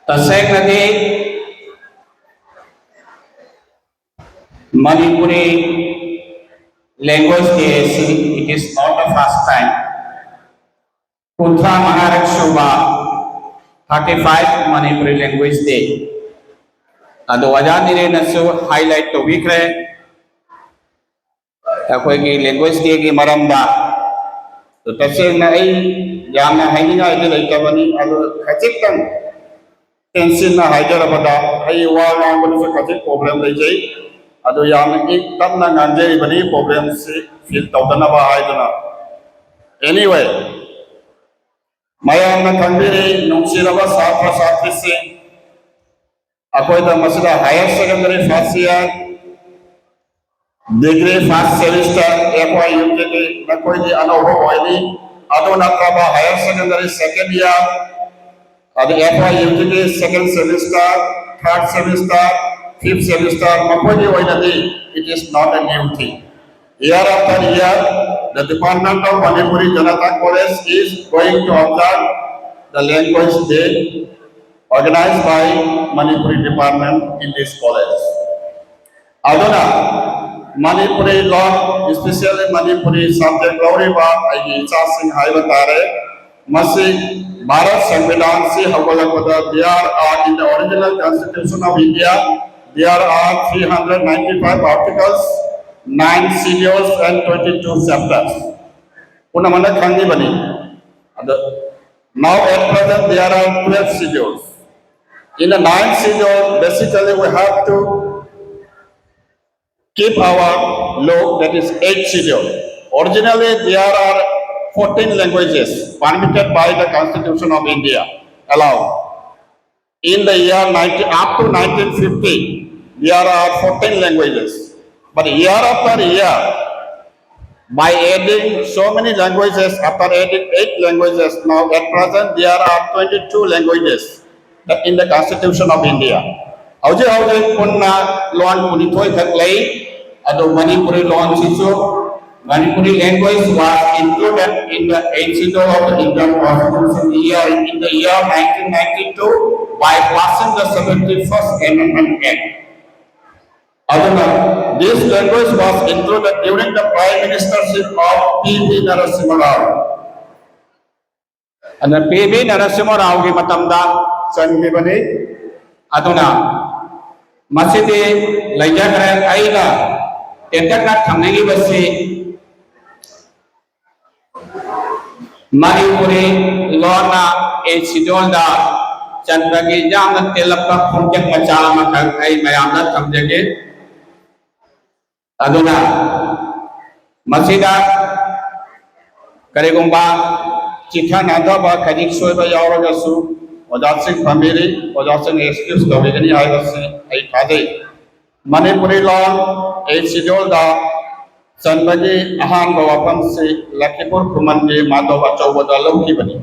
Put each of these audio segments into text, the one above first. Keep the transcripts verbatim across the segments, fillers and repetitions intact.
ꯇꯁꯦꯡꯅꯗꯤ Manipuri language day ꯑꯁꯤ, it is not the first time. ꯀꯨꯟꯊ꯭ꯔꯥ ꯃꯉꯥꯔꯛ ꯁꯨꯕ, thirty five Manipuri Language Day ꯑꯗꯣ ꯑꯣꯖꯥ ꯅꯤꯔꯦꯟꯅꯁꯨ highlight ꯇꯧꯕꯤꯈ꯭ꯔꯦ ꯑꯩꯈꯣꯏꯒꯤ language day ꯒꯤ ꯃꯔꯝꯗ꯫ ꯑꯗꯣ ꯇꯁꯦꯡꯅ ꯑꯩ ꯌꯥꯝꯅ ꯍꯥꯏꯅꯤꯡꯉꯥꯏꯗꯤ ꯂꯩꯇꯕꯅꯤ, ꯑꯗꯣ ꯈꯖꯤꯛꯇꯪ ꯇꯦꯟꯁꯤꯟꯅ ꯍꯥꯏꯖꯔꯕꯗ, ꯑꯩ ꯋꯥ ꯉꯥꯡꯕꯗꯁꯨ ꯈꯖꯤꯛ problem ꯂꯩꯖꯩ꯫ ꯑꯗꯨ ꯌꯥꯝꯅ ꯏꯪ ꯇꯞꯅ ꯉꯥꯡꯖꯔꯤꯕꯅꯤ, problem ꯁꯤ feel ꯇꯧꯗꯅꯕ ꯍꯥꯏꯗꯨꯅ꯫ Anyway, ꯃꯌꯥꯝꯅ ꯈꯪꯕꯤꯔꯤ, ꯅꯨꯡꯁꯤꯔꯕ ꯁꯥꯇ꯭ꯔ ꯁꯥꯇ꯭ꯔꯤꯁꯤꯡ, ꯑꯩꯈꯣꯏꯗ ꯃꯁꯤꯗ higher secondary first year, degree first semester, F Y U G ꯒꯤ ꯅꯈꯣꯏꯗꯤ ꯑꯅꯧꯕ ꯑꯣꯏꯔꯤ꯫ ꯑꯗꯨ ꯅꯠꯇ꯭ꯔꯕ higher secondary second year, ꯑꯗ F Y U G ꯒꯤ second semester, third semester, fifth semester, ꯃꯈꯣꯏꯒꯤ ꯑꯣꯏꯅꯗꯤ it is not a new thing. Year after year, the Department of Manipuri Janata College is going to observe the language day organized by Manipuri department in this college. ꯑꯗꯨꯅ ꯃꯅꯤꯄꯨꯔꯤ ꯂꯣꯟ, especially Manipuri subject ꯂꯧꯔꯤꯕ ꯑꯩꯒꯤ ꯏꯆꯥꯁꯤꯡ ꯍꯥꯏꯕ ꯇꯥꯔꯦ, ꯃꯁꯤ Bharat ꯁꯪꯕꯤꯙꯥꯟꯁꯤ ꯍꯧꯒꯠꯂꯛꯄꯗ there are, in the original Constitution of India, there are three hundred ninety five articles, nine schedules and twenty two chapters. ꯄꯨꯝꯅꯃꯛꯅ ꯈꯪꯉꯤꯕꯅꯤ꯫ ꯑꯗ now at present there are twelve schedules. In the ninth schedule, basically we have to keep our law, that is eighth schedule. Originally, there are fourteen languages permitted by the Constitution of India allowed. In the year ninety, up to nineteen fifty, there are fourteen languages. But year after year, by adding so many languages, after adding eight languages, now at present there are twenty two languages in the Constitution of India. ꯍꯧꯖꯤꯛ ꯍꯧꯖꯤꯛ ꯄꯨꯟꯅ ꯂꯣꯟ ꯀꯨꯟꯅꯤꯊꯣꯏ ꯈꯛ ꯂꯩ꯫ ꯑꯗꯨ Manipuri ꯂꯣꯟꯁꯤꯁꯨ Manipuri language was included in the Eighth Schedule of the Indian Constitution year in the year nineteen ninety-two by passing the seventy-first Amendment Act. ꯑꯗꯨꯅ, this language was included during the Prime Ministership of P V Narasimha Rao. ꯑꯗꯨꯅ P V Narasimha ꯔꯥꯎꯒꯤ ꯃꯇꯝꯗ ꯆꯟꯈꯤꯕꯅꯤ꯫ ꯑꯗꯨꯅ ꯃꯁꯤꯗꯤ ꯂꯩꯖꯈ꯭ꯔꯦ꯫ ꯑꯩꯅ ꯇꯦꯟꯇꯛꯅ ꯊꯝꯅꯤꯡꯉꯤꯕꯁꯤ ꯃꯅꯤꯄꯨꯔꯤ ꯂꯣꯟꯅ ꯑꯦ ꯁꯤꯗꯣꯜꯗ ꯆꯟꯕꯒꯤ ꯌꯥꯝꯅ ꯇꯦꯜꯂꯛꯄ ꯈꯣꯡꯆꯠ ꯃꯆꯥ ꯑꯃꯈꯛ ꯑꯩ ꯃꯌꯥꯝꯗ ꯊꯝꯖꯒꯦ꯫ ꯑꯗꯨꯅ ꯃꯁꯤꯗ ꯀꯔꯤꯒꯨꯝꯕ ꯆꯤꯊ ꯅꯥꯟꯊꯕ ꯈꯖꯤꯛ ꯁꯣꯏꯕ ꯌꯥꯎꯔꯒꯁꯨ ꯑꯣꯖꯥꯁꯤꯡ ꯐꯝꯕꯤꯔꯤ, ꯑꯣꯖꯥꯁꯤꯡ excuse ꯇꯧꯕꯤꯒꯅꯤ ꯍꯥꯏꯕꯁꯤ ꯑꯩ ꯊꯥꯖꯩ꯫ ꯃꯅꯤꯄꯨꯔꯤ ꯂꯣꯟ ꯑꯦ ꯁꯤꯗꯣꯜꯗ ꯆꯟꯕꯒꯤ ꯑꯍꯥꯟꯕ ꯋꯥꯐꯝꯁꯤ ꯂꯈꯤꯄꯨꯔ ꯈꯨꯃꯟꯒꯤ ꯃꯥꯙꯧ ꯑꯆꯧꯕꯗ ꯂꯧꯈꯤꯕꯅꯤ꯫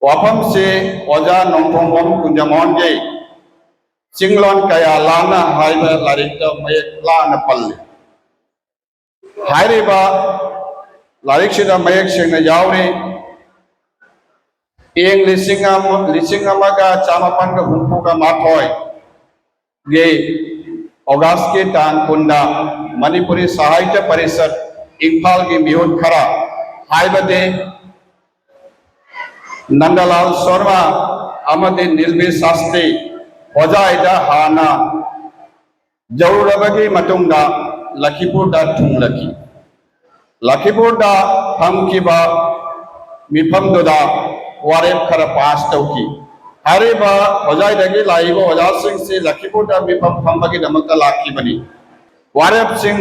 ꯋꯥꯐꯝꯁꯤ ꯑꯣꯖꯥ ꯅꯣꯡꯊꯣꯡꯕꯝ ꯀꯨꯟꯖꯃꯣꯍꯟꯒꯤ ꯆꯤꯡꯂꯣꯟ ꯀꯌꯥ ꯂꯥꯟꯅ ꯍꯥꯏꯕ ꯂꯥꯏꯔꯤꯛꯇ ꯃꯌꯦꯛ ꯂꯥꯅ ꯄꯜꯂꯤ꯫ ꯍꯥꯏꯔꯤꯕ ꯂꯥꯏꯔꯤꯛꯁꯤꯗ ꯃꯌꯦꯛ ꯁꯦꯡꯅ ꯌꯥꯎꯔꯤ, ꯏꯪ ꯂꯤꯁꯤꯡ ꯑꯃ, ꯂꯤꯁꯤꯡ ꯑꯃꯒ ꯆꯥꯃꯥꯄꯟꯒ ꯍꯨꯝꯐꯨꯒ ꯃꯥꯊꯣꯏꯒꯤ ꯑꯣꯒꯁꯀꯤ ꯇꯥꯡ ꯀꯨꯟꯗ ꯃꯅꯤꯄꯨꯔꯤ ꯁꯥꯍꯤꯇ꯭ꯌ ꯄꯔꯤꯁꯠ ꯏꯝꯐꯥꯜꯒꯤ ꯃꯤꯍꯨꯠ ꯈꯔ, ꯍꯥꯏꯕꯗꯤ ꯅꯟꯗꯂꯥꯜ ꯁꯔꯃ ꯑꯃꯗꯤ ꯅꯤꯜꯕꯤ ꯁꯥꯁꯇꯤ ꯍꯣꯖꯥꯏꯗ ꯍꯥꯟꯅ ꯌꯧꯔꯨꯔꯕꯒꯤ ꯃꯇꯨꯡꯗ ꯂꯈꯤꯄꯨꯔꯗ ꯊꯨꯡꯂꯈꯤ꯫ ꯂꯈꯤꯄꯨꯔꯗ ꯐꯝꯈꯤꯕ ꯃꯤꯐꯝꯗꯨꯗ ꯋꯥꯔꯦꯞ ꯈꯔ ꯄꯥꯁ ꯇꯧꯈꯤ꯫ ꯍꯥꯏꯔꯤꯕ ꯍꯣꯖꯥꯏꯗꯒꯤ ꯂꯥꯛꯏꯕ ꯑꯣꯖꯥꯁꯤꯡꯁꯤ ꯂꯈꯤꯄꯨꯔꯗ ꯃꯤꯐꯝ ꯐꯝꯕꯒꯤꯗꯃꯛꯇ ꯂꯥꯛꯈꯤꯕꯅꯤ꯫ ꯋꯥꯔꯦꯞꯁꯤꯡ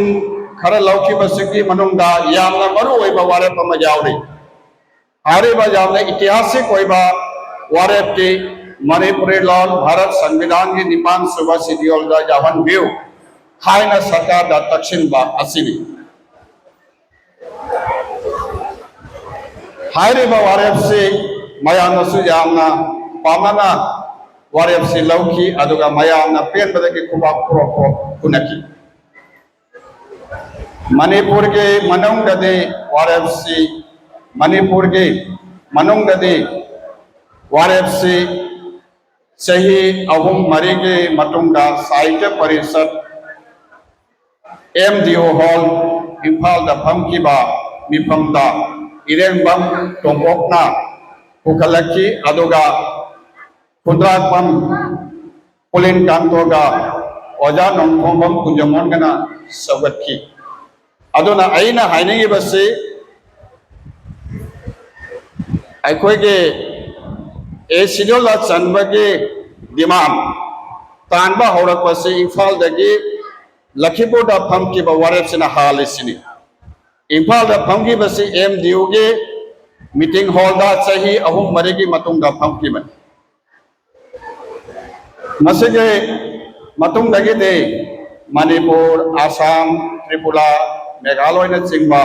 ꯈꯔ ꯂꯧꯈꯤꯕꯁꯤꯒꯤ ꯃꯅꯨꯡꯗ ꯌꯥꯝꯅ ꯃꯔꯨ ꯑꯣꯏꯕ ꯋꯥꯔꯦꯞ ꯑꯃ ꯌꯥꯎꯔꯤ꯫ ꯍꯥꯏꯔꯤꯕ ꯌꯥꯝꯅ ꯏꯇꯤꯍꯥꯁꯤꯛ ꯑꯣꯏꯕ ꯋꯥꯔꯦꯞꯇꯤ ꯃꯅꯤꯄꯨꯔꯤ ꯂꯣꯟ ꯚꯥꯔꯠ ꯁꯪꯕꯤꯙꯥꯟꯒꯤ ꯅꯤꯄꯥꯟ ꯁꯨꯕ ꯁꯤꯗꯤꯌꯣꯜꯗ ꯌꯥꯎꯍꯟꯕꯤꯌꯨ ꯍꯥꯏꯅ ꯁꯔꯀꯥꯔꯗ ꯇꯛꯁꯤꯟꯕ ꯑꯁꯤꯅꯤ꯫ ꯍꯥꯏꯔꯤꯕ ꯋꯥꯔꯦꯞꯁꯤ ꯃꯌꯥꯝꯅꯁꯨ ꯌꯥꯝꯅ ꯄꯥꯝꯅꯅ ꯋꯥꯔꯦꯞꯁꯤ ꯂꯧꯈꯤ, ꯑꯗꯨꯒ ꯃꯌꯥꯝꯅ ꯄꯦꯟꯕꯗꯒꯤ ꯈꯨꯕꯥꯛ ꯈꯨꯔꯣꯛ ꯈꯨꯔꯣꯛ ꯈꯨꯅꯈꯤ꯫ ꯃꯅꯤꯄꯨꯔꯒꯤ ꯃꯅꯨꯡꯗꯗꯤ ꯋꯥꯔꯦꯞꯁꯤ, ꯃꯅꯤꯄꯨꯔꯒꯤ ꯃꯅꯨꯡꯗꯗꯤ ꯋꯥꯔꯦꯞꯁꯤ ꯆꯍꯤ ꯑꯍꯨꯝ ꯃꯔꯤꯒꯤ ꯃꯇꯨꯡꯗ ꯁꯥꯍꯤꯇ꯭ꯌ ꯄꯔꯤꯁꯠ, ꯑꯦꯝ ꯗꯤ ꯑꯣ ꯍꯣꯜ, ꯏꯝꯐꯥꯜꯗ ꯐꯝꯈꯤꯕ ꯃꯤꯐꯝꯗ ꯏꯔꯦꯡꯕꯝ ꯇꯣꯝꯄꯣꯛꯅ ꯄꯨꯈꯠꯂꯛꯈꯤ꯫ ꯑꯗꯨꯒ ꯈꯨꯟꯗ꯭ꯔꯥꯛꯄꯝ ꯄꯨꯂꯤꯟ ꯀꯥꯡꯊꯣꯛꯑꯒ ꯑꯣꯖꯥ ꯅꯣꯡꯊꯣꯡꯕꯝ ꯀꯨꯟꯖꯃꯣꯟꯒꯅ ꯁꯧꯒꯠꯈꯤ꯫ ꯑꯗꯨꯅ ꯑꯩꯅ ꯍꯥꯏꯅꯤꯡꯉꯤꯕꯁꯤ, ꯑꯩꯈꯣꯏꯒꯤ ꯑꯦ ꯁꯤꯗꯨꯜꯗ ꯆꯟꯕꯒꯤ ꯗꯤꯃꯥꯟ ꯇꯥꯟꯕ ꯍꯧꯔꯛꯄꯁꯤ ꯏꯝꯐꯥꯜꯗꯒꯤ ꯂꯈꯤꯄꯨꯔꯗ ꯐꯝꯈꯤꯕ ꯋꯥꯔꯦꯞꯁꯤꯅ ꯍꯥꯜꯂꯤꯁꯤꯅꯤ꯫ ꯏꯝꯐꯥꯜꯗ ꯐꯝꯈꯤꯕꯁꯤ ꯑꯦꯝ ꯗꯤ ꯌꯨꯒꯤ ꯃꯤꯇꯤꯡ ꯍꯣꯜꯗ ꯆꯍꯤ ꯑꯍꯨꯝ ꯃꯔꯤꯒꯤ ꯃꯇꯨꯡꯗ ꯐꯝꯈꯤꯕꯅꯤ꯫ ꯃꯁꯤꯒꯤ ꯃꯇꯨꯡꯗꯒꯤꯗꯤ ꯃꯅꯤꯄꯨꯔ, ꯑꯁꯥꯝ, ꯇ꯭ꯔꯤꯄꯨꯔꯥ, ꯃꯦꯘꯥꯂꯌꯅꯆꯤꯡꯕ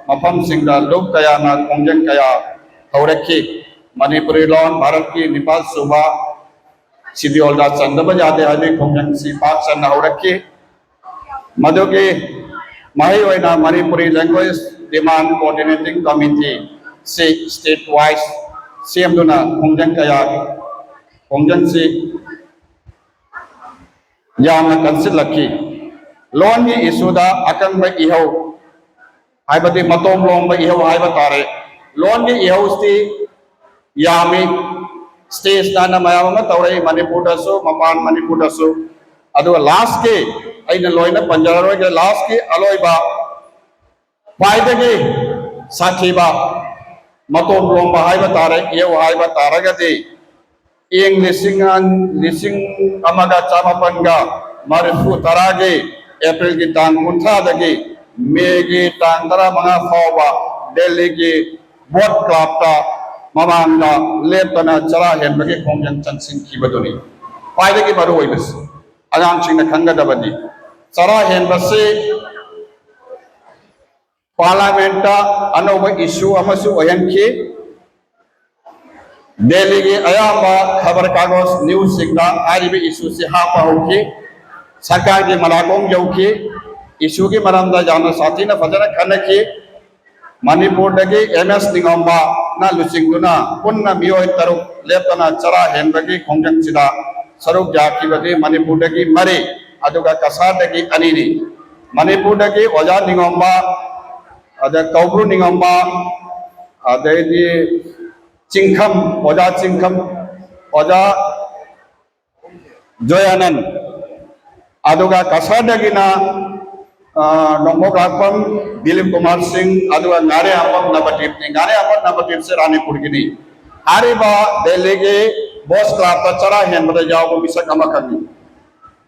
ꯃꯐꯝꯁꯤꯡꯗ ꯂꯨꯞ ꯀꯌꯥꯅ ꯈꯣꯡꯖꯪ ꯀꯌꯥ ꯍꯧꯔꯛꯈꯤ꯫ ꯃꯅꯤꯄꯨꯔꯤ ꯂꯣꯟ ꯚꯥꯔꯠꯀꯤ ꯅꯤꯄꯥꯜ ꯁꯨꯕ ꯁꯤꯗꯨꯜꯗ ꯆꯟꯗꯕ ꯌꯥꯗꯦ ꯍꯥꯏꯕꯒꯤ ꯈꯣꯡꯖꯪꯁꯤ ꯄꯥꯛ ꯁꯟꯅ ꯍꯧꯔꯛꯈꯤ꯫ ꯃꯗꯨꯒꯤ ꯃꯍꯩ ꯑꯣꯏꯅ ꯃꯅꯤꯄꯨꯔꯤ ꯂꯦꯡꯒ꯭ꯋꯦꯖ ꯗꯤꯃꯥꯟ ꯀꯣꯑꯣꯔꯗꯤꯅꯦꯇꯤꯡ ꯀꯃꯤꯇꯤ ꯁꯤ ꯁ꯭ꯇꯦꯠ ꯋꯥꯏꯁ ꯁꯦꯝꯗꯨꯅ ꯈꯣꯡꯖꯪ ꯀꯌꯥ, ꯈꯣꯡꯖꯪꯁꯤ ꯌꯥꯝꯅ ꯀꯟꯁꯤꯜꯂꯛꯈꯤ꯫ ꯂꯣꯟꯒꯤ ꯏꯁꯨꯗ ꯑꯀꯪꯕ ꯏꯍꯧ, ꯍꯥꯏꯕꯗꯤ ꯃꯇꯣꯝ ꯂꯣꯝꯕ ꯏꯍꯧ ꯍꯥꯏꯕ ꯇꯥꯔꯦ꯫ ꯂꯣꯟꯒꯤ ꯏꯍꯧꯁꯤ ꯌꯥꯝꯃꯤ꯫ ꯁ꯭ꯇꯦꯖ ꯅꯥꯏꯅ ꯃꯌꯥꯝ ꯑꯃ ꯇꯧꯔꯛꯏ, ꯃꯅꯤꯄꯨꯔꯗꯁꯨ, ꯃꯄꯥꯟ ꯃꯅꯤꯄꯨꯔꯗꯁꯨ꯫ ꯑꯗꯨꯒ ꯂꯥꯁꯀꯤ, ꯑꯩꯅ ꯂꯣꯏꯅ ꯄꯟꯖꯔꯔꯣꯏꯒꯦ, ꯂꯥꯁꯀꯤ ꯑꯂꯣꯏꯕ ꯈ꯭ꯋꯥꯏꯗꯒꯤ ꯁꯥꯊꯤꯕ ꯃꯇꯣꯝ ꯂꯣꯝꯕ ꯍꯥꯏꯕ ꯇꯥꯔꯦ, ꯏꯍꯧ ꯍꯥꯏꯕ ꯇꯥꯔꯒꯗꯤ, ꯏꯪ ꯂꯤꯁꯤꯡ ꯑꯃꯒ ꯆꯥꯃꯥꯄꯟꯒ ꯃꯔꯤꯐꯨ ꯇꯔꯥꯒꯤ ꯑꯦꯄ꯭ꯔꯤꯜꯒꯤ ꯇꯥꯡ ꯀꯨꯟꯊ꯭ꯔꯥꯗꯒꯤ ꯃꯦꯒꯤ ꯇꯥꯡ ꯇꯔꯥꯃꯉꯥ ꯐꯥꯎꯕ ꯗꯦꯜꯂꯤꯒꯤ ꯕꯣꯠ ꯀ꯭ꯂꯕꯇ ꯃꯃꯥꯡꯗ ꯂꯦꯞꯇꯅ ꯆꯔꯥ ꯍꯦꯟꯕꯒꯤ ꯈꯣꯡꯖꯪ ꯆꯪꯁꯤꯟꯈꯤꯕꯗꯨꯅꯤ ꯈ꯭ꯋꯥꯏꯗꯒꯤ ꯃꯔꯨ ꯑꯣꯏꯕꯁꯤ꯫ ꯑꯉꯥꯡꯁꯤꯡꯅ ꯈꯪꯒꯗꯕꯅꯤ, ꯆꯔꯥ ꯍꯦꯟꯕꯁꯤ ꯄꯥꯔꯂꯥꯃꯦꯟꯠꯇ ꯑꯅꯧꯕ ꯏꯁꯨ ꯑꯃꯁꯨ ꯑꯣꯏꯍꯟꯈꯤ꯫ ꯗꯦꯜꯂꯤꯒꯤ ꯑꯌꯥꯝꯕ ꯈꯕꯔ ꯀꯥꯒꯖ ꯅ꯭ꯌꯨꯁꯁꯤꯡꯗ ꯍꯥꯏꯔꯤꯕ ꯏꯁꯨꯁꯤ ꯍꯥꯞꯄ ꯍꯧꯈꯤ꯫ ꯁꯔꯀꯥꯔꯒꯤ ꯃꯅꯥꯀꯣꯡ ꯌꯧꯈꯤ꯫ ꯏꯁꯨꯒꯤ ꯃꯔꯝꯗ ꯌꯥꯝꯅ ꯁꯥꯊꯤꯅ ꯐꯖꯅ ꯈꯟꯅꯈꯤ꯫ ꯃꯅꯤꯄꯨꯔꯗꯒꯤ ꯑꯦꯝ ꯑꯦꯁ ꯅꯤꯡꯉꯣꯝꯕꯅ ꯂꯨꯆꯤꯡꯗꯨꯅ ꯄꯨꯟꯅ ꯃꯤꯑꯣꯏ ꯇꯔꯨꯛ ꯂꯦꯞꯇꯅ ꯆꯔꯥ ꯍꯦꯟꯕꯒꯤ ꯈꯣꯡꯖꯪꯁꯤꯗ ꯁꯔꯨꯛ ꯌꯥꯈꯤꯕꯗꯤ ꯃꯅꯤꯄꯨꯔꯗꯒꯤ ꯃꯔꯤ, ꯑꯗꯨꯒ ꯀꯁꯥꯔꯗꯒꯤ ꯑꯅꯤꯅꯤ꯫ ꯃꯅꯤꯄꯨꯔꯗꯒꯤ ꯑꯣꯖꯥ ꯅꯤꯡꯉꯣꯝꯕ, ꯑꯗ ꯀꯧꯕ꯭ꯔꯨ ꯅꯤꯡꯉꯣꯝꯕ, ꯑꯗꯩꯗꯤ ꯆꯤꯡꯈꯝ, ꯑꯣꯖꯥ ꯆꯤꯡꯈꯝ, ꯑꯣꯖꯥ ꯖꯣꯌꯥꯅꯟ, ꯑꯗꯨꯒ ꯀꯁꯥꯔꯗꯒꯤꯅ, ꯑ, ꯅꯣꯡꯄꯣꯛ ꯂꯥꯛꯄꯝ ꯗꯤꯂꯤꯞ ꯀꯨꯃꯥꯔ ꯁꯤꯡ, ꯑꯗꯨꯒ ꯉꯥꯔꯦ ꯑꯄꯝ ꯅꯕꯗꯤꯞꯅꯤ꯫ ꯉꯥꯔꯦ ꯑꯄꯝ ꯅꯕꯗꯤꯞꯁꯦ ꯔꯥꯅꯤꯄꯨꯔꯒꯤꯅꯤ꯫ ꯍꯥꯏꯔꯤꯕ ꯗꯦꯜꯂꯤꯒꯤ ꯕꯣꯁ ꯀ꯭ꯂꯕꯇ ꯆꯔꯥ ꯍꯦꯟꯕꯗ ꯌꯥꯎꯕ ꯃꯤꯁꯛ ꯑꯃꯈꯛꯅꯤ꯫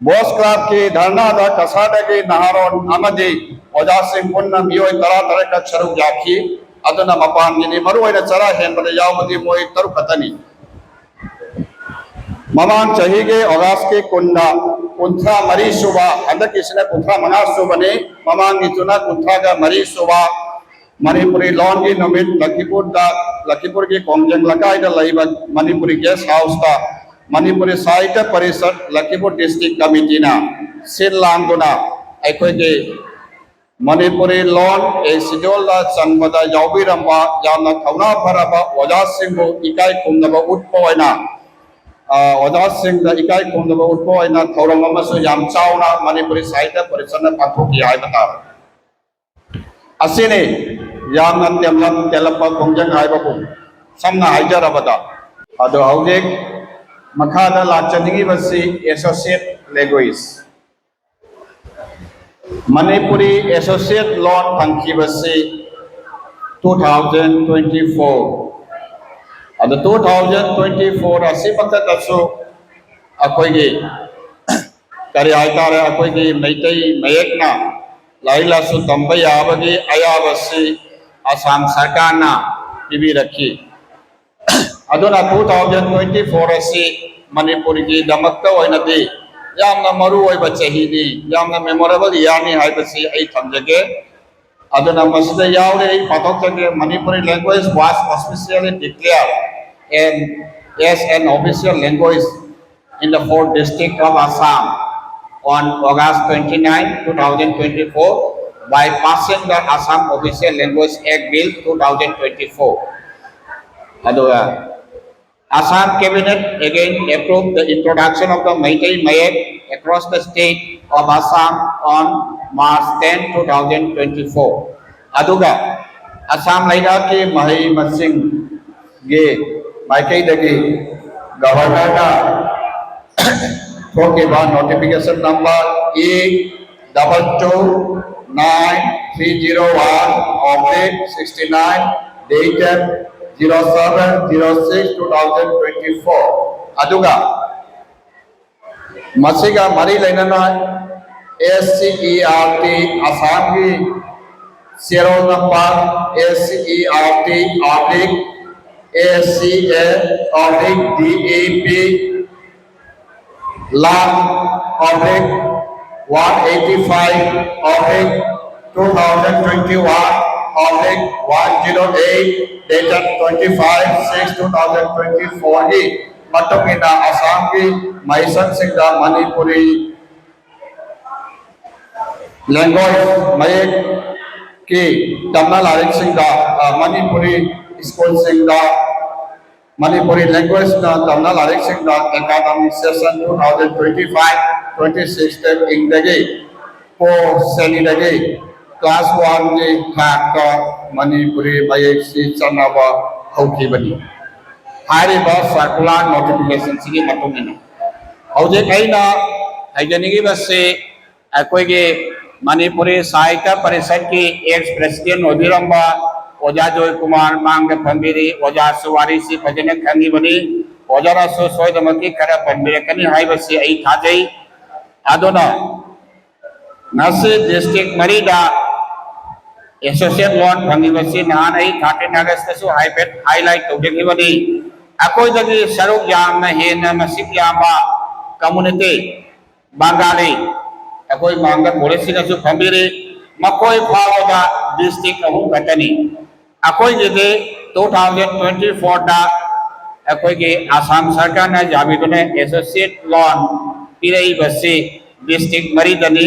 ꯕꯣꯁ ꯀ꯭ꯂꯕꯀꯤ ꯙꯔꯅꯥꯗ ꯀꯁꯥꯔꯗꯒꯤ ꯅꯍꯥꯔꯣꯟ ꯑꯃꯗꯤ ꯑꯣꯖꯥꯁꯤꯡ ꯄꯨꯟꯅ ꯃꯤꯑꯣꯏ ꯇꯔꯥ ꯇꯔꯦꯠꯈꯛ ꯁꯔꯨꯛ ꯌꯥꯈꯤ꯫ ꯑꯗꯨꯅ ꯃꯄꯥꯟꯒꯤꯅꯤ꯫ ꯃꯔꯨꯑꯣꯏꯅ ꯆꯔꯥ ꯍꯦꯟꯕꯗ ꯌꯥꯎꯕꯗꯤ ꯃꯣꯏ ꯇꯔꯨꯛ ꯈꯛꯇꯅꯤ꯫ ꯃꯃꯥꯡ ꯆꯍꯤꯒꯤ ꯑꯣꯒꯁꯀꯤ ꯀꯨꯟꯗ ꯀꯨꯟꯊ꯭ꯔꯥ ꯃꯔꯤ ꯁꯨꯕ, ꯍꯟꯗꯛꯀꯤꯁꯤꯅ ꯀꯨꯟꯊ꯭ꯔꯥ ꯃꯉꯥ ꯁꯨꯕꯅꯤ, ꯃꯃꯥꯡꯒꯤꯗꯨꯅ ꯀꯨꯟꯊ꯭ꯔꯥꯒ ꯃꯔꯤ ꯁꯨꯕ ꯃꯅꯤꯄꯨꯔꯤ ꯂꯣꯟꯒꯤ ꯅꯨꯃꯤꯠ ꯂꯈꯤꯄꯨꯔꯗ, ꯂꯈꯤꯄꯨꯔꯒꯤ ꯀꯣꯡꯖꯪ ꯂꯩꯀꯥꯏꯗ ꯂꯩꯕ ꯃꯅꯤꯄꯨꯔꯤ ꯒꯦꯁ ꯍꯥꯎꯁꯇ ꯃꯅꯤꯄꯨꯔꯤ ꯁꯥꯍꯤꯇ꯭ꯌ ꯄꯔꯤꯁꯠ ꯂꯈꯤꯄꯨꯔ ꯗꯤꯁꯇ꯭ꯔꯤꯛ ꯀꯃꯤꯇꯤꯅ ꯁꯤꯜ ꯂꯥꯡꯗꯨꯅ ꯑꯩꯈꯣꯏꯒꯤ ꯃꯅꯤꯄꯨꯔꯤ ꯂꯣꯟ ꯑꯦ ꯁꯤꯗꯣꯜꯗ ꯆꯟꯕꯗ ꯌꯥꯎꯕꯤꯔꯝꯕ ꯌꯥꯝꯅ ꯊꯧꯅꯥ ꯐꯔꯕ ꯑꯣꯖꯥꯁꯤꯡꯕꯨ ꯏꯀꯥꯏ ꯈꯨꯝꯅꯕ ꯎꯠꯄ ꯑꯣꯏꯅ, ꯑ, ꯑꯣꯖꯥꯁꯤꯡꯗ ꯏꯀꯥꯏ ꯈꯨꯝꯅꯕ ꯎꯠꯄ ꯑꯣꯏꯅ ꯊꯧꯔꯝ ꯑꯃꯁꯨ ꯌꯥꯝ ꯆꯥꯎꯅ ꯃꯅꯤꯄꯨꯔꯤ ꯁꯥꯍꯤꯇ꯭ꯌ ꯄꯔꯤꯁꯠꯅ ꯄꯥꯡꯊꯣꯛꯈꯤ ꯍꯥꯏꯕ ꯇꯥꯔꯦ꯫ ꯑꯁꯤꯅꯤ ꯌꯥꯝꯅ ꯇꯦꯝꯂꯞ ꯇꯦꯜꯂꯞꯄ ꯈꯣꯡꯖꯪ ꯍꯥꯏꯕꯕꯨ, ꯁꯝꯅ ꯍꯥꯏꯖꯔꯕꯗ꯫ ꯑꯗꯣ ꯍꯧꯖꯤꯛ ꯃꯈꯥꯗ ꯂꯥꯛꯆꯅꯤꯡꯉꯤꯕꯁꯤ associate language꯫ ꯃꯅꯤꯄꯨꯔꯤ associate ꯂꯣꯟ ꯐꯪꯈꯤꯕꯁꯤ two thousand twenty four꯫ ꯑꯗꯣ two thousand twenty four ꯑꯁꯤꯃꯛꯇꯗꯁꯨ ꯑꯩꯈꯣꯏꯒꯤ ꯀꯔꯤ ꯍꯥꯏꯇꯥꯔꯦ, ꯑꯩꯈꯣꯏꯒꯤ ꯃꯩꯇꯩ ꯃꯌꯦꯛꯅ ꯂꯥꯏꯔꯤꯛ ꯂꯥꯏꯁꯨ ꯇꯝꯕ ꯌꯥꯕꯒꯤ ꯑꯌꯥꯕꯁꯤ ꯑꯁꯥꯝ ꯁꯔꯀꯥꯔꯅ ꯄꯤꯕꯤꯔꯛꯈꯤ꯫ ꯑꯗꯨꯅ two thousand twenty four ꯑꯁꯤ ꯃꯅꯤꯄꯨꯔꯒꯤꯗꯃꯛꯇ ꯑꯣꯏꯅꯗꯤ ꯌꯥꯝꯅ ꯃꯔꯨ ꯑꯣꯏꯕ ꯆꯍꯤꯅꯤ, ꯌꯥꯝꯅ memorable yearꯅꯤ ꯍꯥꯏꯕꯁꯤ ꯑꯩ ꯊꯝꯖꯒꯦ꯫ ꯑꯗꯨꯅ ꯃꯁꯤꯗ ꯌꯥꯎꯔꯦ, ꯑꯩ ꯄꯥꯊꯣꯛꯆꯒꯦ: Manipuri language was officially declared and as an official language in the fourth district of Assam on August twenty-nine, two thousand twenty-four, by passing the Assam Official Language Act Bill two thousand twenty-four. ꯑꯗꯨꯒ Assam Cabinet again approved the introduction of the Meitei Mayek across the state of Assam on March ten, two thousand twenty-four. ꯑꯗꯨꯒ ꯑꯁꯥꯝ ꯂꯩꯉꯥꯛꯀꯤ ꯃꯍꯩ ꯃꯁꯤꯡꯒꯤ ꯃꯥꯏꯀꯩꯗꯒꯤ ꯒꯚꯔꯅꯔꯅ ꯊꯣꯛꯈꯤꯕ notification number E double two nine three zero one oblique sixty nine, dated zero seven zero six two thousand twenty four. ꯑꯗꯨꯒ ꯃꯁꯤꯒ ꯃꯔꯤ ꯂꯩꯅꯅ S C E R T ꯑꯁꯥꯝꯒꯤ serial number S C E R T oblique A C A oblique D E P, law oblique one eighty five oblique two thousand twenty one oblique one zero eight, dated twenty five six two thousand twenty four ꯒꯤ ꯃꯇꯨꯡ ꯏꯟꯅ ꯑꯁꯥꯝꯒꯤ ꯃꯍꯩꯁꯪꯁꯤꯡꯗ Manipuri language ꯃꯌꯦꯛꯀꯤ ꯇꯝꯅ ꯂꯥꯏꯔꯤꯛꯁꯤꯡꯗ, ꯑ, ꯃꯅꯤꯄꯨꯔꯤ ꯁ꯭ꯀꯨꯜꯁꯤꯡꯗ Manipuri language ꯅ ꯇꯝꯅ ꯂꯥꯏꯔꯤꯛꯁꯤꯡꯗ academic session two thousand twenty five twenty six ꯇ ꯏꯪꯗꯒꯤ ꯀꯣ ꯁ꯭ꯔꯦꯅꯤꯗꯒꯤ class one ꯒꯤ ꯊꯥꯛꯇ ꯃꯅꯤꯄꯨꯔꯤ ꯃꯌꯦꯛꯁꯤ ꯆꯠꯅꯕ ꯍꯧꯈꯤꯕꯅꯤ꯫ ꯍꯥꯏꯔꯤꯕ circular notification ꯁꯤꯒꯤ ꯃꯇꯨꯡ ꯏꯟꯅ ꯍꯧꯖꯤꯛ ꯑꯩꯅ ꯍꯥꯏꯖꯅꯤꯡꯉꯤꯕꯁꯤ ꯑꯩꯈꯣꯏꯒꯤ ꯃꯅꯤꯄꯨꯔꯤ ꯁꯥꯍꯤꯇ꯭ꯌ ꯄꯔꯤꯁꯠꯀꯤ ex president ꯑꯣꯏꯕꯤꯔꯝꯕ ꯑꯣꯖꯥ ꯖꯣꯏꯀꯨꯃꯥꯔ ꯃꯥꯡꯗ ꯐꯝꯕꯤꯔꯤ꯫ ꯑꯣꯖꯥꯁꯨ ꯋꯥꯔꯤꯁꯤ ꯐꯖꯅ ꯈꯪꯉꯤꯕꯅꯤ꯫ ꯑꯣꯖꯥꯅꯁꯨ ꯁꯣꯏꯗꯅꯃꯛꯀꯤ ꯈꯔ ꯄꯟꯕꯤꯔꯛꯀꯅꯤ ꯍꯥꯏꯕꯁꯤ ꯑꯩ ꯊꯥꯖꯩ꯫ ꯑꯗꯨꯅ ꯉꯁꯤ district ꯃꯔꯤꯗ associate loan ꯐꯪꯉꯤꯕꯁꯤ ꯅꯍꯥꯟ ꯑꯩ thirteen August ꯇꯁꯨ ꯍꯥꯏꯐꯦꯠ highlight ꯇꯧꯖꯈꯤꯕꯅꯤ꯫ ꯑꯩꯈꯣꯏꯗꯒꯤ ꯁꯔꯨꯛ ꯌꯥꯝꯅ ꯍꯦꯟꯅ ꯃꯁꯤꯡ ꯌꯥꯝꯕ community ꯕꯪꯒꯥꯂꯤ ꯑꯩꯈꯣꯏ ꯃꯥꯡꯗ ꯀꯣꯂꯦꯖꯁꯤꯡꯗꯁꯨ ꯐꯝꯕꯤꯔꯤ꯫ ꯃꯈꯣꯏ ꯐꯥꯎꯕꯗ district ꯑꯍꯨꯝ ꯈꯛꯇꯅꯤ꯫ ꯑꯩꯈꯣꯏꯒꯤꯗꯤ two thousand twenty four ꯗ ꯑꯩꯈꯣꯏꯒꯤ ꯑꯁꯥꯝ ꯁꯔꯀꯥꯔꯅ ꯌꯥꯕꯤꯗꯨꯅ associate loan ꯄꯤꯔꯛꯏꯕꯁꯤ ꯗꯤꯁꯇ꯭ꯔꯤꯛ ꯃꯔꯤꯗꯅꯤ,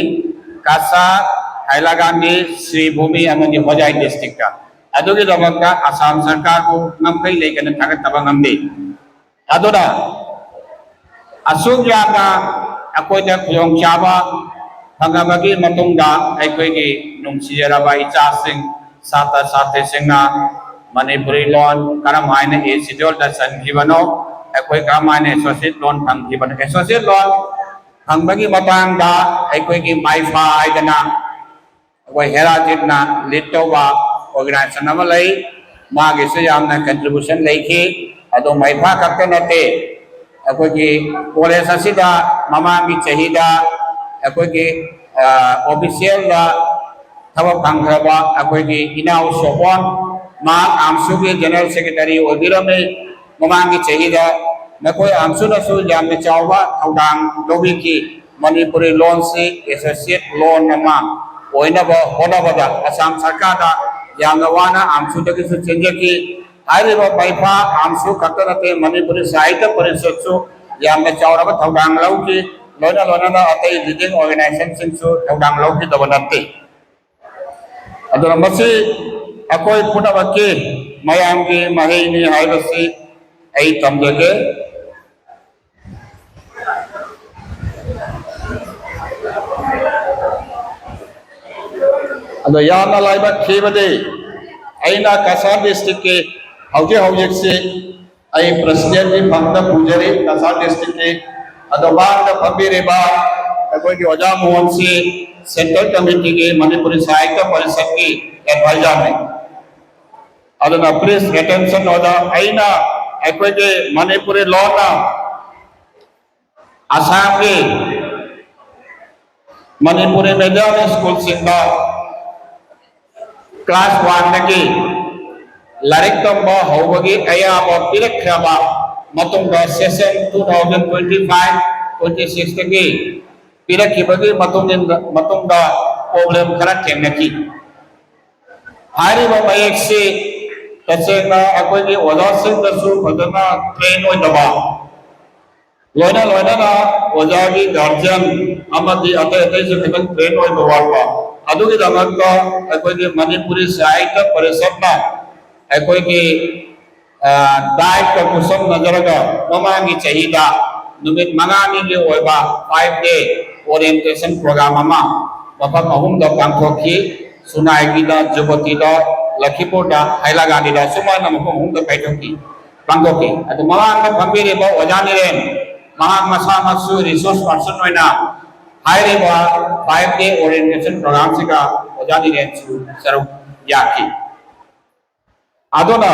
ꯀꯁꯥꯔ, ꯍꯥꯏꯂꯥꯀꯥꯟꯗꯤ, ꯁ꯭ꯔꯤꯚꯨꯃꯤ ꯑꯃꯗꯤ ꯍꯣꯖꯥꯏ ꯗꯤꯁꯇ꯭ꯔꯤꯛꯇ꯫ ꯑꯗꯨꯒꯤꯗꯃꯛꯇ ꯑꯁꯥꯝ ꯁꯔꯀꯥꯔꯕꯨ ꯉꯝꯈꯩ ꯂꯩꯇꯅ ꯊꯥꯒꯠꯇꯕ ꯉꯝꯗꯦ꯫ ꯑꯗꯨꯅ ꯑꯁꯨꯛ ꯌꯥꯝꯅ ꯑꯩꯈꯣꯏꯗ ꯈꯨꯗꯣꯡꯆꯥꯕ ꯐꯪꯉꯕꯒꯤ ꯃꯇꯨꯡꯗ, ꯑꯩꯈꯣꯏꯒꯤ ꯅꯨꯡꯁꯤꯖꯔꯕ ꯏꯆꯥꯁꯤꯡ, ꯁꯥꯇ꯭ꯔ ꯁꯥꯇ꯭ꯔꯤꯁꯤꯡꯅ ꯃꯅꯤꯄꯨꯔꯤ ꯂꯣꯟ ꯀꯔꯝ ꯍꯥꯏꯅ ꯑꯦ ꯁꯤꯗ꯭ꯌꯨꯜꯗ ꯆꯟꯈꯤꯕꯅꯣ, ꯑꯩꯈꯣꯏ ꯀꯔꯝ ꯍꯥꯏꯅ ꯑꯦꯁꯣꯁꯤꯌꯦꯠ ꯂꯣꯟ ꯐꯪꯈꯤꯕꯅꯣ, ꯑꯦꯁꯣꯁꯤꯌꯦꯠ ꯂꯣꯟ ꯐꯪꯕꯒꯤ ꯃꯇꯥꯡꯗ ꯑꯩꯈꯣꯏꯒꯤ ꯃꯥꯏꯐꯥ ꯍꯥꯏꯗꯅ ꯑꯩꯈꯣꯏ ꯍꯦꯔꯥꯖꯤꯠꯅ ꯂꯤꯗ ꯇꯧꯕ ꯑꯣꯔꯒꯅꯥꯏꯖꯦꯁꯟ ꯑꯃ ꯂꯩ꯫ ꯃꯥꯒꯤꯁꯨ ꯌꯥꯝꯅ ꯀꯟꯇ꯭ꯔꯤꯕ꯭ꯌꯨꯁꯟ ꯂꯩꯈꯤ꯫ ꯑꯗꯣ ꯃꯥꯏꯐꯥ ꯈꯛꯇ ꯅꯠꯇꯦ, ꯑꯩꯈꯣꯏꯒꯤ ꯀꯣꯂꯦꯖ ꯑꯁꯤꯗ ꯃꯃꯥꯡꯒꯤ ꯆꯍꯤꯗ ꯑꯩꯈꯣꯏꯒꯤ, ꯑ, ꯑꯣꯐꯤꯁꯤꯌꯦꯜꯗ ꯊꯕꯛ ꯐꯪꯈ꯭ꯔꯕ ꯑꯩꯈꯣꯏꯒꯤ ꯏꯅꯥꯎ ꯁꯣꯕꯣꯟ, ꯃꯍꯥꯛ ꯑꯥꯝꯁꯨꯒꯤ ꯖꯦꯅꯔꯦꯜ ꯁꯦꯀ꯭ꯔꯦꯇꯔꯤ ꯑꯣꯏꯕꯤꯔꯝꯃꯤ꯫ ꯃꯃꯥꯡꯒꯤ ꯆꯍꯤꯗ ꯃꯈꯣꯏ ꯑꯥꯝꯁꯨꯅꯁꯨ ꯌꯥꯝꯅ ꯆꯥꯎꯕ ꯊꯧꯗꯥꯡ ꯂꯧꯕꯤꯈꯤ꯫ ꯃꯅꯤꯄꯨꯔꯤ ꯂꯣꯟꯁꯤ ꯑꯦꯁꯣꯁꯤꯌꯦꯠ ꯂꯣꯟ ꯑꯃ ꯑꯣꯏꯅꯕ ꯍꯣꯠꯅꯕꯗ ꯑꯁꯥꯝ ꯁꯔꯀꯥꯔꯗ ꯌꯥꯝꯅ ꯋꯥꯅ ꯑꯥꯝꯁꯨꯗꯒꯤꯁꯨ ꯆꯦꯟꯖꯈꯤ꯫ ꯍꯥꯏꯔꯤꯕ ꯃꯥꯏꯐꯥ ꯑꯥꯝꯁꯨ ꯈꯛꯇ ꯅꯠꯇꯦ, ꯃꯅꯤꯄꯨꯔꯤ ꯁꯥꯍꯤꯇ꯭ꯌ ꯄꯔꯤꯁꯠꯁꯨ ꯌꯥꯝꯅ ꯆꯥꯎꯔꯕ ꯊꯧꯗꯥꯡ ꯂꯧꯈꯤ꯫ ꯂꯣꯏꯅ ꯂꯣꯏꯅꯅ ꯑꯇꯩ ꯂꯤꯗꯤꯡ ꯑꯣꯔꯒꯅꯥꯏꯖꯦꯁꯟꯁꯤꯡꯁꯨ ꯊꯧꯗꯥꯡ ꯂꯧꯈꯤꯗꯕ ꯅꯠꯇꯦ꯫ ꯑꯗꯨꯅ ꯃꯁꯤ ꯑꯩꯈꯣꯏ ꯄꯨꯝꯅꯃꯛꯀꯤ ꯃꯌꯥꯝꯒꯤ ꯃꯍꯩꯅꯤ ꯍꯥꯏꯕꯁꯤ ꯑꯩ ꯊꯝꯖꯒꯦ꯫ ꯑꯗꯣ ꯌꯥꯝꯅ ꯂꯥꯏꯕꯛ ꯊꯤꯕꯗꯤ, ꯑꯩꯅ ꯀꯁꯥꯔ ꯗꯤꯁꯇ꯭ꯔꯤꯛꯀꯤ ꯍꯧꯖꯤꯛ ꯍꯧꯖꯤꯛꯁꯤ ꯑꯩ ꯄ꯭ꯔꯁꯤꯗꯦꯟꯒꯤ ꯐꯝꯗ ꯄꯨꯖꯔꯤ, ꯀꯁꯥꯔ ꯗꯤꯁꯇ꯭ꯔꯤꯛꯀꯤ꯫ ꯑꯗꯣ ꯃꯥꯡꯗ ꯐꯝꯕꯤꯔꯤꯕ ꯑꯩꯈꯣꯏꯒꯤ ꯑꯣꯖꯥ ꯃꯣꯍꯟꯁꯤ ꯁꯦꯟꯇ꯭ꯔꯦꯜ ꯀꯃꯤꯇꯤꯒꯤ ꯃꯅꯤꯄꯨꯔꯤ ꯁꯥꯍꯤꯇ꯭ꯌ ꯄꯔꯤꯁꯠꯀꯤ ꯑꯦꯗꯚꯥꯏꯖꯔꯅꯤ꯫ ꯑꯗꯨꯅ please attention ꯑꯣꯖꯥ, ꯑꯩꯅ ꯑꯩꯈꯣꯏꯒꯤ ꯃꯅꯤꯄꯨꯔꯤ ꯂꯣꯟꯅ ꯑꯁꯥꯝꯒꯤ ꯃꯅꯤꯄꯨꯔꯤ ꯃꯦꯗꯤꯌꯝ ꯁ꯭ꯀꯨꯜꯁꯤꯡꯗ ꯀ꯭ꯂꯥꯁ ꯋꯥꯟꯗꯒꯤ ꯂꯥꯏꯔꯤꯛ ꯇꯝꯕ ꯍꯧꯕꯒꯤ ꯑꯌꯥꯕ ꯄꯤꯔꯛꯈ꯭ꯔꯕ ꯃꯇꯨꯡꯗ, session two thousand twenty five twenty sixꯇꯒꯤ ꯄꯤꯔꯛꯈꯤꯕꯒꯤ ꯃꯇꯨꯡ ꯏꯟꯅ, ꯃꯇꯨꯡꯗ problem ꯈꯔ ꯊꯦꯡꯅꯈꯤ꯫ ꯍꯥꯏꯔꯤꯕ ꯃꯌꯦꯛꯁꯤ ꯇꯁꯦꯡꯅ ꯑꯩꯈꯣꯏꯒꯤ ꯑꯣꯖꯥꯁꯤꯡꯗꯁꯨ ꯐꯖꯅ ꯇ꯭ꯔꯦꯟ ꯑꯣꯏꯗꯕ, ꯂꯣꯏꯅ ꯂꯣꯏꯅꯅ ꯑꯣꯖꯥꯒꯤ ꯒꯥꯔꯖꯤꯌꯟ ꯑꯃꯗꯤ ꯑꯇꯩ ꯑꯇꯩꯁꯨ ꯈꯤꯇꯪ ꯇ꯭ꯔꯦꯟ ꯑꯣꯏꯕ ꯋꯥꯠꯄ, ꯑꯗꯨꯒꯤꯗꯃꯛꯇ ꯑꯩꯈꯣꯏꯒꯤ ꯃꯅꯤꯄꯨꯔꯤ ꯁꯥꯍꯤꯇ꯭ꯌ ꯄꯔꯤꯁꯠꯅ ꯑꯩꯈꯣꯏꯒꯤ ꯗꯥꯏꯠꯀ ꯈꯨꯠꯁꯝꯅꯖꯔꯒ ꯃꯃꯥꯡꯒꯤ ꯆꯍꯤꯗ ꯅꯨꯃꯤꯠ ꯃꯉꯥꯅꯤꯒꯤ ꯑꯣꯏꯕ five day orientation program ꯑꯃ ꯃꯐꯝ ꯑꯍꯨꯝꯗ ꯄꯥꯡꯊꯣꯛꯈꯤ꯫ ꯁꯨꯅꯥꯏꯒꯤꯗ, ꯖꯨꯕꯇꯤꯗ, ꯂꯈꯤꯄꯨꯔꯗ, ꯍꯥꯏꯂꯥꯒꯥꯟꯗꯤꯗ, ꯁꯨꯃꯥꯏꯅ ꯃꯐꯝ ꯑꯍꯨꯝꯗ ꯄꯥꯡꯊꯣꯛꯈꯤ ꯄꯥꯡꯊꯣꯛꯈꯤ꯫ ꯑꯗꯨ ꯃꯃꯥꯡꯗ ꯐꯝꯕꯤꯔꯤꯕ ꯑꯣꯖꯥ ꯅꯤꯔꯦꯟ, ꯃꯍꯥꯛ ꯃꯁꯥꯃꯛꯁꯨ ꯔꯤꯁꯣꯔꯁ ꯄꯥꯔꯁꯟ ꯑꯣꯏꯅ ꯍꯥꯏꯔꯤꯕ five day orientation program ꯁꯤꯒ ꯑꯣꯖꯥ ꯅꯤꯔꯦꯟꯁꯨ ꯁꯔꯨꯛ ꯌꯥꯈꯤ꯫ ꯑꯗꯨꯅ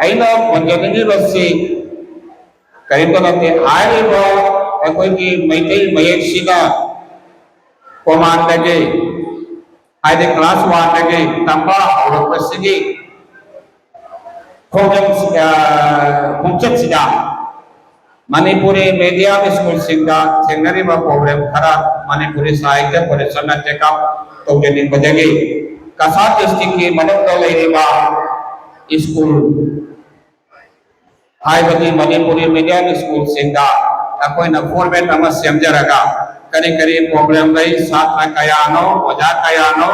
ꯑꯩꯅ ꯄꯟꯖꯅꯤꯡꯂꯤꯕꯁꯤ ꯀꯔꯤꯝꯇ ꯅꯠꯇꯦ, ꯍꯥꯏꯔꯤꯕ ꯑꯩꯈꯣꯏꯒꯤ ꯃꯩꯇꯩ ꯃꯌꯦꯛꯁꯤꯅ ꯀꯣꯃꯥꯟꯗꯒꯤ, ꯍꯥꯏꯗꯤ class one ꯗꯒꯤ ꯇꯝꯕ ꯍꯧꯔꯛꯄꯁꯤꯒꯤ ꯈꯣꯡꯖꯪ-, ꯑ, ꯈꯣꯡꯆꯠꯁꯤꯗ ꯃꯅꯤꯄꯨꯔꯤ ꯃꯦꯗꯤꯌꯝ ꯁ꯭ꯀꯨꯜꯁꯤꯡꯗ ꯊꯦꯡꯅꯔꯤꯕ ꯄ꯭ꯔꯣꯕ꯭ꯂꯦꯝ ꯈꯔ ꯃꯅꯤꯄꯨꯔꯤ ꯁꯥꯍꯤꯇ꯭ꯌ ꯄꯔꯤꯁꯠꯅ ꯇꯦꯛ ꯑꯞ ꯇꯧꯖꯅꯤꯡꯕꯗꯒꯤ ꯀꯁꯥꯔ ꯗꯤꯁꯇ꯭ꯔꯤꯛꯀꯤ ꯃꯅꯨꯡꯗ ꯂꯩꯔꯤꯕ ꯁ꯭ꯀꯨꯜ, ꯍꯥꯏꯕꯗꯤ ꯃꯅꯤꯄꯨꯔꯤ ꯃꯦꯗꯤꯌꯝ ꯁ꯭ꯀꯨꯜꯁꯤꯡꯗ ꯑꯩꯈꯣꯏꯅ ꯐꯣꯔꯃꯦꯠ ꯑꯃ ꯁꯦꯝꯖꯔꯒ ꯀꯔꯤ ꯀꯔꯤ ꯄ꯭ꯔꯣꯕ꯭ꯂꯦꯝ ꯂꯩ, ꯁꯥꯇ꯭ꯔ ꯀꯌꯥꯅꯣ, ꯑꯣꯖꯥ ꯀꯌꯥꯅꯣ,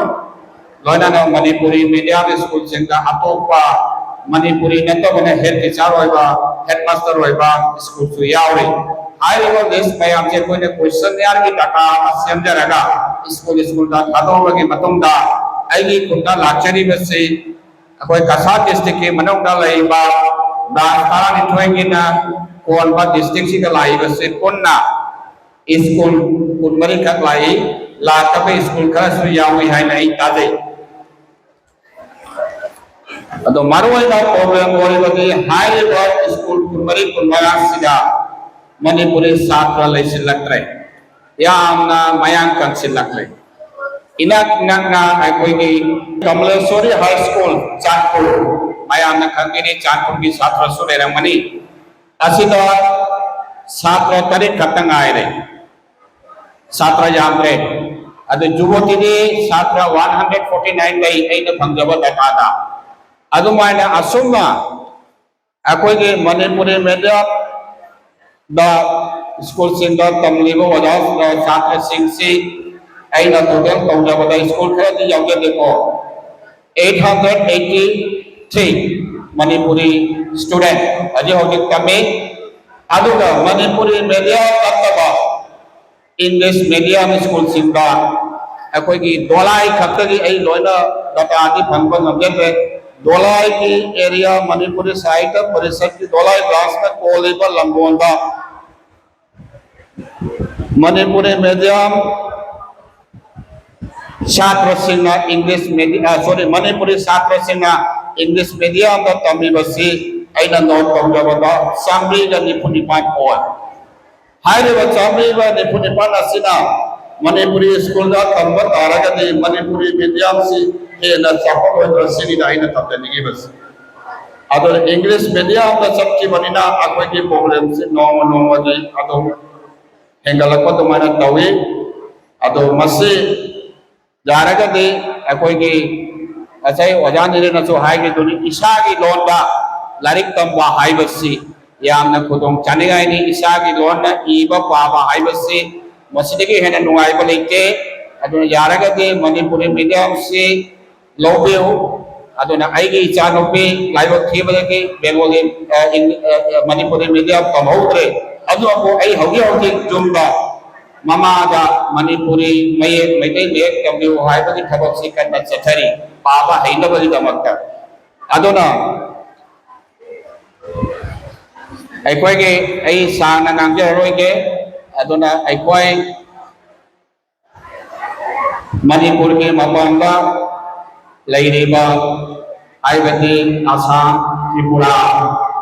ꯂꯣꯏꯅꯅ ꯃꯅꯤꯄꯨꯔꯤ ꯃꯦꯗꯤꯌꯝ ꯁ꯭ꯀꯨꯜꯁꯤꯡꯗ ꯑꯇꯣꯞꯄ ꯃꯅꯤꯄꯨꯔꯤ ꯅꯠꯇꯕꯅ ꯍꯦꯗ ꯇꯤꯆꯔ ꯑꯣꯏꯕ, ꯍꯦꯗ ꯃꯥꯁꯇꯔ ꯑꯣꯏꯕ ꯁ꯭ꯀꯨꯜꯁꯨ ꯌꯥꯎꯔꯤ꯫ ꯍꯥꯏꯔꯤꯕ ꯂꯤꯁ ꯃꯌꯥꯝꯁꯦ ꯑꯩꯈꯣꯏꯅ ꯀꯣꯏꯁꯟꯅꯤꯌꯥꯔꯒꯤ ꯗꯇꯥ ꯑꯃ ꯁꯦꯝꯖꯔꯒ ꯁ꯭ꯀꯨꯜ ꯁ꯭ꯀꯨꯜꯗ ꯊꯥꯗꯣꯛꯑꯕꯒꯤ ꯃꯇꯨꯡꯗ ꯑꯩꯒꯤ ꯈꯨꯠꯇ ꯂꯥꯛꯆꯔꯤꯕꯁꯤ ꯑꯩꯈꯣꯏ ꯀꯁꯥꯔ ꯗꯤꯁꯇ꯭ꯔꯤꯛꯀꯤ ꯃꯅꯨꯡꯗ ꯂꯩꯔꯤꯕ ꯕ꯭ꯔꯥꯟꯁ ꯇꯔꯥꯅꯤꯊꯣꯏꯒꯤꯅ ꯀꯣꯟꯕ ꯗꯤꯁꯇ꯭ꯔꯤꯛꯁꯤꯗ ꯂꯥꯛꯏꯕꯁꯤ ꯄꯨꯟꯅ ꯁ꯭ꯀꯨꯜ ꯀꯨꯟꯃꯔꯤꯈꯛ ꯂꯥꯛꯏ꯫ ꯂꯥꯛꯇꯕ ꯁ꯭ꯀꯨꯜ ꯈꯔꯁꯨ ꯌꯥꯎꯏ ꯍꯥꯏꯅ ꯑꯩ ꯇꯥꯖꯩ꯫ ꯑꯗꯣ ꯃꯔꯨꯑꯣꯏꯅ ꯄ꯭ꯔꯣꯕ꯭ꯂꯦꯝ ꯑꯣꯏꯔꯤꯕꯗꯤ ꯍꯥꯏꯔꯤꯕ ꯁ꯭ꯀꯨꯜ ꯀꯨꯟꯃꯔꯤ ꯀꯨꯟꯃꯉꯥꯁꯤꯗ ꯃꯅꯤꯄꯨꯔꯤ ꯁꯥꯇ꯭ꯔ ꯂꯩꯁꯤꯜꯂꯛꯇ꯭ꯔꯦ, ꯌꯥꯝꯅ ꯃꯌꯥꯡ ꯀꯪꯁꯤꯜꯂꯛꯂꯦ꯫ ꯏꯅꯛ ꯅꯛꯅ ꯑꯩꯈꯣꯏꯒꯤ ꯀꯃꯂꯦꯁꯣꯔꯤ ꯍꯥꯏ ꯁ꯭ꯀꯨꯜ ꯆꯥꯟꯄꯨꯔ, ꯃꯌꯥꯝꯅ ꯈꯪꯕꯤꯔꯤ, ꯆꯥꯟꯄꯨꯔꯒꯤ ꯁꯥꯇ꯭ꯔꯁꯨ ꯂꯩꯔꯝꯒꯅꯤ꯫ ꯑꯁꯤꯗ ꯁꯥꯇ꯭ꯔ ꯇꯔꯦꯠ ꯈꯛꯇ ꯉꯥꯏꯔꯦ, ꯁꯥꯇ꯭ꯔ ꯌꯥꯝꯗ꯭ꯔꯦ꯫ ꯑꯗꯨ ꯖꯨꯕꯣꯇꯤꯗꯤ ꯁꯥꯇ꯭ꯔ one hundred forty nine ꯂꯩ, ꯑꯩꯅ ꯐꯪꯖꯕ ꯗꯇꯥꯗ꯫ ꯑꯗꯨꯃꯥꯏꯅ ꯑꯁꯨꯝꯅ ꯑꯩꯈꯣꯏꯒꯤ ꯃꯅꯤꯄꯨꯔꯤ ꯃꯦꯗꯤꯌꯝꯗ ꯁ꯭ꯀꯨꯜꯁꯤꯡꯗ ꯇꯝꯂꯤꯕ ꯑꯣꯖꯥ ꯁꯥꯇ꯭ꯔꯁꯤꯡꯁꯤ ꯑꯩꯅ ꯇꯣꯇꯦꯜ ꯇꯧꯖꯕꯗ ꯁ꯭ꯀꯨꯜ ꯈꯔꯗꯤ ꯌꯥꯎꯖꯗꯦꯀꯣ, eight hundred eighty three Manipuri student ꯍꯧꯖꯤꯛ ꯍꯧꯖꯤꯛ ꯇꯝꯃꯤ꯫ ꯑꯗꯨꯒ ꯃꯅꯤꯄꯨꯔꯤ ꯃꯦꯗꯤꯌꯝ ꯅꯠꯇꯕ ꯏꯪꯂꯤꯁ ꯃꯦꯗꯤꯌꯝ ꯁ꯭ꯀꯨꯜꯁꯤꯡꯗ ꯑꯩꯈꯣꯏꯒꯤ ꯗꯣꯂꯥꯏ ꯈꯛꯇꯒꯤ ꯑꯩ ꯂꯣꯏꯅ ꯗꯇꯥꯗꯤ ꯐꯪꯕ ꯉꯝꯖꯗ꯭ꯔꯦ꯫ ꯗꯣꯂꯥꯏꯒꯤ ꯑꯦꯔꯤꯌꯥ, ꯃꯅꯤꯄꯨꯔꯤ ꯁꯥꯍꯤꯇ꯭ꯌ ꯄꯔꯤꯁꯠꯀꯤ ꯗꯣꯂꯥꯏ ꯕ꯭ꯔꯥꯟꯁꯅ ꯀꯣꯜꯂꯤꯕ ꯂꯝꯕꯣꯟꯗ ꯃꯅꯤꯄꯨꯔꯤ ꯃꯦꯗꯤꯌꯝ ꯁꯥꯇ꯭ꯔꯁꯤꯡꯅ ꯏꯪꯂꯤꯁ ꯃꯦꯗꯤꯌꯝ, ꯁꯣꯔꯤ, ꯃꯅꯤꯄꯨꯔꯤ ꯁꯥꯇ꯭ꯔꯁꯤꯡꯅ ꯏꯪꯂꯤꯁ ꯃꯦꯗꯤꯌꯝꯗ ꯇꯝꯃꯤꯕꯁꯤ ꯑꯩꯅ ꯅꯣꯠ ꯇꯧꯖꯕꯗ ꯆꯥꯃꯔꯤꯒ ꯅꯤꯐꯨ ꯅꯤꯄꯥꯟ ꯑꯣꯏ꯫ ꯍꯥꯏꯔꯤꯕ ꯆꯥꯃꯔꯤꯒ ꯅꯤꯐꯨ ꯅꯤꯄꯥꯟ ꯑꯁꯤꯅ ꯃꯅꯤꯄꯨꯔꯤ ꯁ꯭ꯀꯨꯜꯗ ꯇꯝꯕ ꯇꯥꯔꯒꯗꯤ ꯃꯅꯤꯄꯨꯔꯤ ꯃꯦꯗꯤꯌꯝꯁꯤ ꯍꯦꯟꯅ ꯆꯥꯎꯈꯠꯂꯣꯏꯗ꯭ꯔꯥ ꯁꯤꯅꯤꯗ ꯑꯩꯅ ꯊꯝꯖꯅꯤꯡꯉꯤꯕꯁꯤ꯫ ꯑꯗꯨꯅ ꯏꯪꯂꯤꯁ ꯃꯦꯗꯤꯌꯝꯗ ꯆꯠꯈꯤꯕꯅꯤꯅ ꯑꯩꯈꯣꯏꯒꯤ ꯄ꯭ꯔꯣꯕ꯭ꯂꯦꯝꯁꯤ ꯅꯣꯡꯃ ꯅꯣꯡꯃꯒꯤ ꯑꯗꯨꯝ ꯍꯦꯟꯒꯠꯂꯛꯄ ꯑꯗꯨꯃꯥꯏꯅ ꯇꯧꯏ꯫ ꯑꯗꯣ ꯃꯁꯤ ꯌꯥꯔꯒꯗꯤ ꯑꯩꯈꯣꯏꯒꯤ ꯉꯁꯥꯏ ꯑꯣꯖꯥ ꯅꯤꯔꯦꯅꯁꯨ ꯍꯥꯏꯈꯤꯗꯨꯅꯤ, ꯏꯁꯥꯒꯤ ꯂꯣꯟꯗ ꯂꯥꯏꯔꯤꯛ ꯇꯝꯕ ꯍꯥꯏꯕꯁꯤ ꯌꯥꯝꯅ ꯈꯨꯗꯣꯡ ꯆꯥꯅꯤꯡꯉꯥꯏꯅꯤ꯫ ꯏꯁꯥꯒꯤ ꯂꯣꯟꯅ ꯏꯕ ꯄꯥꯕ ꯍꯥꯏꯕꯁꯤ ꯃꯁꯤꯗꯒꯤ ꯍꯦꯟꯅ ꯅꯨꯡꯉꯥꯏꯕ ꯂꯩꯇꯦ꯫ ꯑꯗꯨꯅ ꯌꯥꯔꯒꯗꯤ ꯃꯅꯤꯄꯨꯔꯤ ꯃꯦꯗꯤꯌꯝꯁꯤ ꯂꯧꯕꯤꯌꯨ꯫ ꯑꯗꯨꯅ ꯑꯩꯒꯤ ꯏꯆꯥꯅꯨꯄꯤ ꯂꯥꯏꯕꯛ ꯊꯤꯕꯗꯒꯤ ꯕꯦꯡꯒꯣꯂꯤ, ꯑ, ꯏꯪ-, ꯑ, ꯑ, ꯃꯅꯤꯄꯨꯔꯤ ꯃꯦꯗꯤꯌꯝ ꯇꯝꯍꯧꯗ꯭ꯔꯦ꯫ ꯑꯗꯨꯕꯨ ꯑꯩ ꯍꯧꯖꯤꯛ ꯍꯧꯖꯤꯛ ꯌꯨꯝꯗ ꯃꯃꯥꯗ ꯃꯅꯤꯄꯨꯔꯤ ꯃꯌꯦꯛ, ꯃꯩꯇꯩ ꯃꯌꯦꯛ ꯇꯝꯕꯤꯌꯨ ꯍꯥꯏꯕꯒꯤ ꯊꯕꯛꯁꯤ ꯀꯟꯅ ꯆꯠꯊꯔꯤ, ꯄꯥꯕ ꯍꯩꯅꯕꯒꯤꯗꯃꯛꯇ꯫ ꯑꯗꯨꯅ ꯑꯩꯈꯣꯏꯒꯤ, ꯑꯩ ꯁꯥꯡꯅ ꯉꯥꯡꯖꯔꯔꯣꯏꯒꯦ꯫ ꯑꯗꯨꯅ ꯑꯩꯈꯣꯏ ꯃꯅꯤꯄꯨꯔꯒꯤ ꯃꯄꯥꯟꯗ ꯂꯩꯔꯤꯕ, ꯍꯥꯏꯕꯗꯤ ꯑꯁꯥꯝ, ꯇ꯭ꯔꯤꯄꯨꯔꯥ,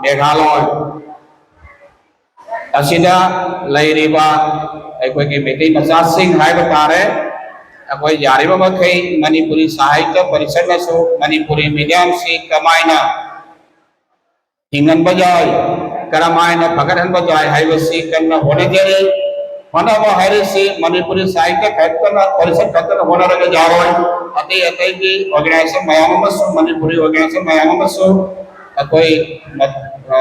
ꯃꯦꯘꯥꯂꯣꯏ ꯑꯁꯤꯗ ꯂꯩꯔꯤꯕ ꯑꯩꯈꯣꯏꯒꯤ ꯃꯩꯇꯩ ꯃꯆꯥꯁꯤꯡ ꯍꯥꯏꯕ ꯇꯥꯔꯦ, ꯑꯩꯈꯣꯏ ꯌꯥꯔꯤꯕ ꯃꯈꯩ ꯃꯅꯤꯄꯨꯔꯤ ꯁꯥꯍꯤꯇ꯭ꯌ ꯄꯔꯤꯁꯠꯅꯁꯨ ꯃꯅꯤꯄꯨꯔꯤ ꯃꯦꯗꯤꯌꯝꯁꯤ ꯀꯃꯥꯏꯅ ꯍꯤꯡꯍꯟꯕ ꯌꯥꯏ, ꯀꯔꯝꯍꯥꯏꯅ ꯐꯒꯠꯍꯟꯕ ꯌꯥꯏ ꯍꯥꯏꯕꯁꯤ ꯀꯟꯅ ꯍꯣꯠꯅꯖꯔꯤ꯫ ꯍꯣꯠꯅꯕ ꯍꯥꯏꯔꯤꯁꯤ ꯃꯅꯤꯄꯨꯔꯤ ꯁꯥꯍꯤꯇ꯭ꯌ ꯈꯛꯇꯅ, ꯄꯔꯤꯁꯠ ꯈꯛꯇꯅ ꯍꯣꯠꯅꯔꯒ ꯌꯥꯔꯣꯏ꯫ ꯑꯇꯩ ꯑꯇꯩꯒꯤ ꯑꯣꯔꯒꯅꯥꯏꯖꯦꯁꯟ ꯃꯌꯥꯝ ꯑꯃꯁꯨ, ꯃꯅꯤꯄꯨꯔꯤ ꯑꯣꯔꯒꯅꯥꯏꯖꯦꯁꯟ ꯃꯌꯥꯝ ꯑꯃꯁꯨ ꯑꯩꯈꯣꯏ ꯃ-, ꯑ,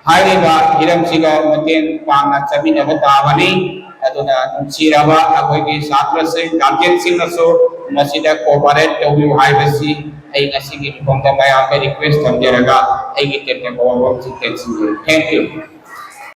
ꯍꯥꯏꯔꯤꯕ ꯍꯤꯔꯝꯁꯤꯒ ꯃꯇꯦꯡ ꯄꯥꯡꯅ ꯆꯠꯃꯤꯟꯅꯕ ꯇꯥꯕꯅꯤ꯫ ꯑꯗꯨꯅ ꯅꯨꯡꯁꯤꯔꯕ ꯑꯩꯈꯣꯏꯒꯤ ꯁꯥꯇ꯭ꯔꯁꯤꯡ, ꯒꯥꯔꯖꯤꯌꯟꯁꯤꯡꯅꯁꯨ ꯃꯁꯤꯗ ꯀꯣꯑꯣꯄꯔꯦꯠ ꯇꯧꯕꯤꯌꯨ ꯍꯥꯏꯕꯁꯤ ꯑꯩ ꯉꯁꯤꯒꯤ ꯃꯐꯝꯗ ꯃꯌꯥꯝꯗ ꯔꯤꯀ꯭ꯋꯦꯁ ꯊꯝꯖꯔꯒ ꯑꯩꯒꯤ ꯇꯦꯟꯇꯛꯄ ꯋꯥꯐꯝꯁꯤ ꯇꯦꯟꯁꯤꯟꯖꯔꯤ꯫ Thank you꯫